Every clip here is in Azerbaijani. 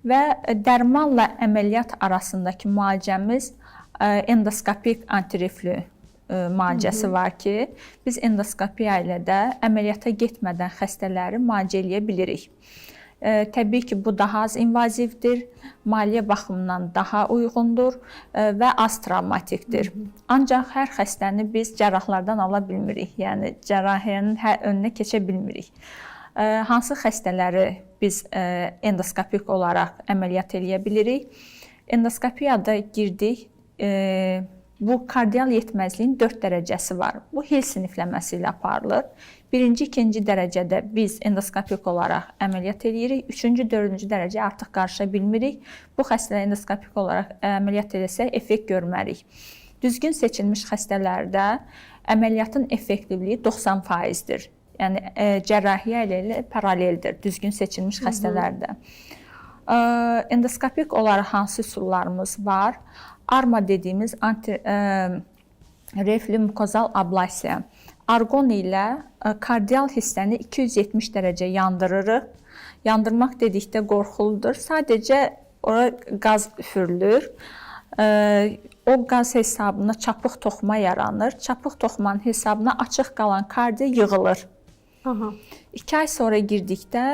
Və dərmanla əməliyyat arasındakı müalicəmiz endoskopik antireflü müalicəsi var ki, biz endoskopiya ilə də əməliyyata getmədən xəstələri müalicə eləyə bilirik. Təbii ki, bu daha az invazivdir, maliyyə baxımından daha uyğundur və az travmatikdir. Ancaq hər xəstəni biz cərrahlardan ala bilmirik. Yəni cərrahiyyənin önünə keçə bilmirik. Hansı xəstələri biz endoskopik olaraq əməliyyat eləyə bilirik? Endoskopiyada girdik. Bu kardial yetməzliyin 4 dərəcəsi var. Bu Hill sinifləməsi ilə aparılır. Birinci, ikinci dərəcədə biz endoskopik olaraq əməliyyat eləyirik. Üçüncü, dördüncü dərəcə artıq qarışa bilmirik. Bu xəstələrə endoskopik olaraq əməliyyat eləsək effekt görmərik. Düzgün seçilmiş xəstələrdə əməliyyatın effektivliyi 90%-dir. Yəni cərrahiyyə ilə paraleldir düzgün seçilmiş xəstələrdə. Endoskopik olaraq hansı üsullarımız var? ARMA dediyimiz anti reflü mukozal ablasiya. Argon ilə kardial hissəni 270 dərəcə yandırırıq. Yandırmaq dedikdə qorxuludur. Sadəcə ora qaz üfürülür. O qaz hesabına çapıq toxuma yaranır. Çapıq toxumanın hesabına açıq qalan kardiya yığılır. 2 ay sonra girdikdə,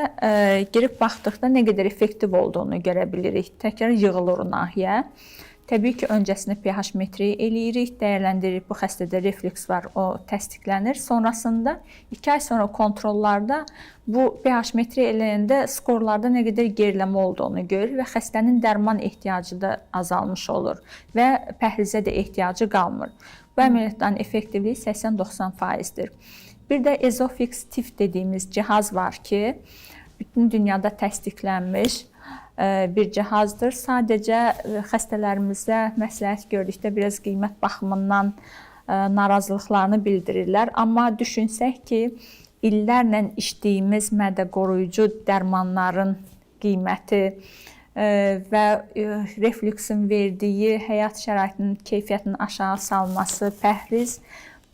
girib baxdıqda nə qədər effektiv olduğunu görə bilirik. Təkrar yığılır o nahiyə. Təbii ki, öncəsində pH metri eləyirik, dəyərləndiririk, bu xəstədə reflüks var, o təsdiqlənir. Sonrasında 2 ay sonra kontrollarda bu pH metri eləyəndə skorlarda nə qədər geriləmə olduğunu görür və xəstənin dərman ehtiyacı da azalmış olur və pəhrizə də ehtiyacı qalmır. Bu əməliyyatların effektivliyi 80-90%-dir. Bir də Esophyx TIF dediyimiz cihaz var ki, bütün dünyada təsdiqlənmiş bir cihazdır. Sadəcə xəstələrimizə məsləhət gördükdə biraz qiymət baxımından narazılıqlarını bildirirlər. Amma düşünsək ki, illərlə içdiyimiz mədə qoruyucu dərmanların qiyməti və reflüksin verdiyi həyat şəraitinin keyfiyyətinin aşağı salması, pəhriz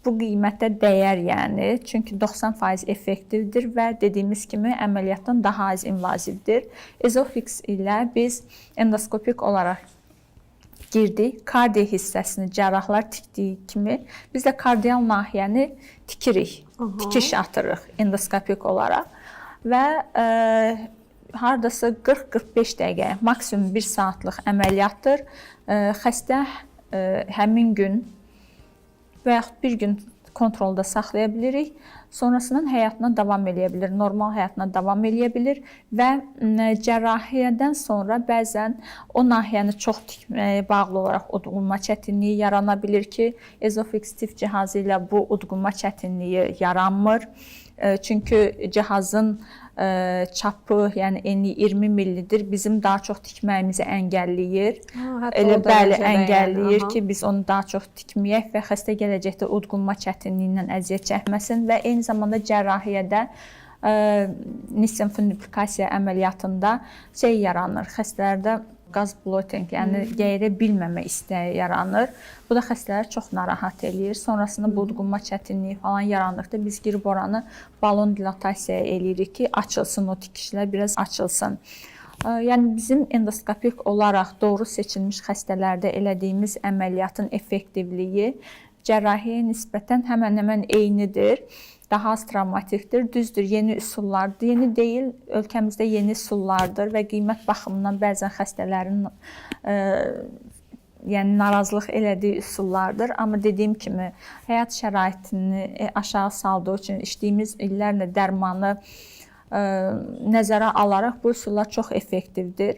bu qiymətə dəyər yəni. Çünki 90% effektivdir və dediyimiz kimi əməliyyatdan daha az invazivdir. Esophyx ilə biz endoskopik olaraq girdik. Kardiya hissəsini cərrahlar tikdiyi kimi biz də kardial nahiyəni tikirik. Tikiş atırıq endoskopik olaraq və hardasa 40-45 dəqiqə, maksimum 1 saatlıq əməliyyatdır. Xəstə həmin gün və yaxud bir gün kontrolda saxlaya bilirik. Sonrasından həyatına davam eləyə bilir, normal həyatına davam eləyə bilir və cərrahiyyədən sonra bəzən o nahiyəni çox tikməyə bağlı olaraq udqunma çətinliyi yarana bilir ki, Esophyx TIF cihazı ilə bu udqunma çətinliyi yaranmır. Çünki cihazın çapı, yəni eni 20 millidir, bizim daha çox tikməyimizi əngəlləyir. Ha, hətta Elə o bəli, dərəcədə əngəlləyir yəni. ki, biz onu daha çox tikməyək və xəstə gələcəkdə udqunma çətinliyi ilə əziyyət çəkməsin və eyni zamanda cərrahiyyədə Nissen fundoplikasiya əməliyyatında şey yaranır. Xəstələrdə qaz bloating, yəni gəyirə bilməmə istəyi yaranır. Bu da xəstələri çox narahat eləyir. Sonrasında bu udqunma çətinliyi falan yarandıqda biz girib oranı balon dilatasiya eləyirik ki, açılsın o tikişlər, biraz açılsın. Yəni bizim endoskopik olaraq doğru seçilmiş xəstələrdə elədiyimiz əməliyyatın effektivliyi cərrahiyyəyə nisbətən həmən-həmən eynidir. Daha az travmatikdir. Düzdür, yeni üsullardır. Yeni deyil, ölkəmizdə yeni üsullardır və qiymət baxımından bəzən xəstələrin yəni narazılıq elədiyi üsullardır. Amma dediyim kimi, həyat şəraitini aşağı saldığı üçün içdiyimiz illərlə dərmanı nəzərə alaraq bu üsullar çox effektivdir.